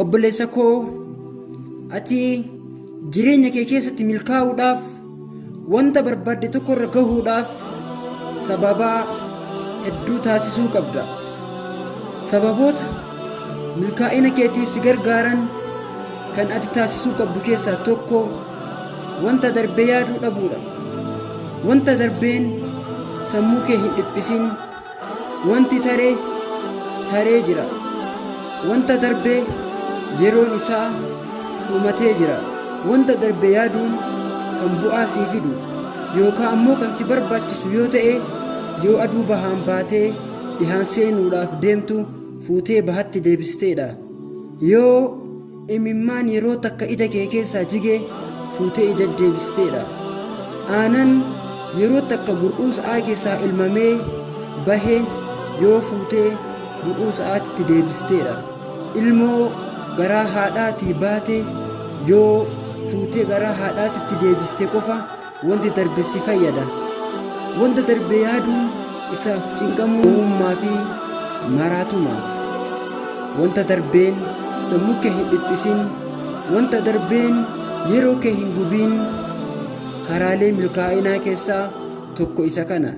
Obboleessa koo, ati jireenya kee keessatti milkaa'uudhaaf, wanta barbaadde tokko irra gahuudhaaf sababaa hedduu taasisuu qabda. Sababoota milkaa'ina keetiif si gargaaran kan ati taasisuu qabdu keessaa tokko wanta darbe yaaduu dhabuudha. Wanta darbeen sammuu kee hin dhiphisin. Wanti tare taree jira. Wanta darbe yeroon isaa dhumatee jira. Wanta darbe yaaduun kan bu'aa sii fidu yookaa ammoo kan si barbaachisu yoo ta'e yoo aduu bahaan baatee dhihaan seenuudhaaf deemtu fuutee bahatti deebisteedha. Yoo imimmaan yeroo takka ija kee keessaa jige fuutee ija deebisteedha. Aanan yeroo takka gur'uu sa'aa keessaa elmamee bahe yoo fuutee gur'uu sa'aatitti deebisteedha. Ilmoo garaa haadhaatii baate yoo fuutee garaa haadhaatitti deebiste qofa wanti darbe si fayyada. Wanta darbe yaaduun isaaf cinqamuun gowwummaa fi maraatuma. Wanta darbeen sammuu kee hin dhiphisin, wanta darbeen yeroo kee hin gubiin. Karaalee milkaa'inaa keessaa tokko isa kana.